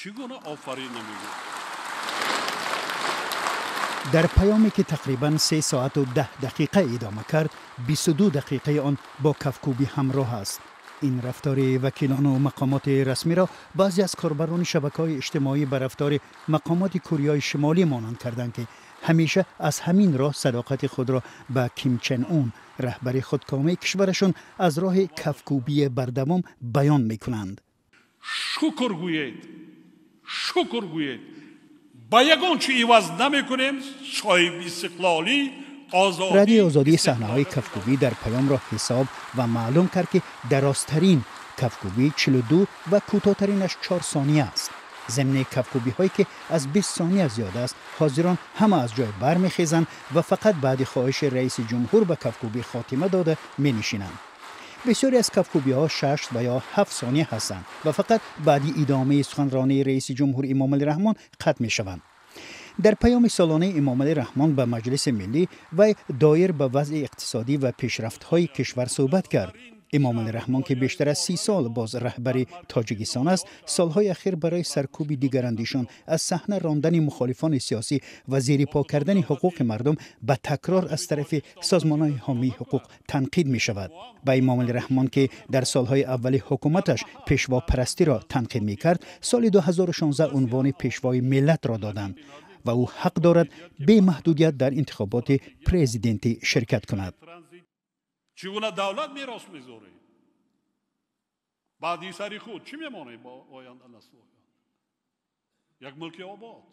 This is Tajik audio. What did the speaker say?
Чӣ гуна офарин намегӯем? Дар паёме, ки тақрибан 3 соату 10 дақиқа идома кард, 22 дақиқаи он бо кафкӯбӣ ҳамроҳ аст. Ин рафтори вакилону мақомоти расмиро баъзе аз корбарони шабакаҳои иҷтимоӣ ба рафтори мақомоти Кореяи Шимолӣ монанд карданд, ки ҳамеша аз ҳамин роҳ садоқати худро ба Ким Чен Ун, раҳбари худкомаи кишварашон, аз роҳи кафкӯбии бардавом баён мекунанд. Шукр гӯед, шукр гӯед, ба ягон чи иваз намекунем соҳиби истиқлолӣ. Радиои Озодӣ саҳнаҳои кафкӯбӣ дар паёмро ҳисоб ва маълум кард, ки дарозтарин кафкӯбӣ 42 ва кӯтоҳтаринаш 4 сония аст. Зимни кафкӯбиҳое, ки аз 20 сония зиёд аст, ҳозирон ҳама аз ҷой бармехезанд ва фақат баъди хоҳиши раиси ҷумҳур ба кафкӯбӣ хотима дода менишинанд. Бисёре аз кафкӯбиҳо 6 ва ё 7 сония ҳастанд ва фақат баъди идомаи суханронии раиси ҷумҳур Эмомалӣ Раҳмон қатъ мешаванд. Дар паёми солонаи Эмомалӣ Раҳмон ба Маҷлиси Миллӣ вай доир ба вазъи иқтисодӣ ва пешрафтҳои кишвар суҳбат кард. Эмомалӣ Раҳмон, ки бештар аз 30 сол боз раҳбари Тоҷикистон аст, солҳои ахир барои саркӯби дигарандешон, аз саҳна рондани мухолифони сиёсӣ ва зерипо кардани ҳуқуқи мардум ба такрор аз тарафи созмонҳои ҳомии ҳуқуқ танқид мешавад. Ба Эмомалӣ Раҳмон, ки дар солҳои аввали ҳукуматаш пешвопарастиро танқид мекард, соли 2016 унвони Пешвои миллатро доданд ва ӯ ҳақ дорад бемаҳдудият дар интихоботи президентӣ ширкат кунад. Чӣ гуна давлат мерос мегузорем баъди сари худ? Чӣ мемонем ба оянда наслҳо? Як мулки обод.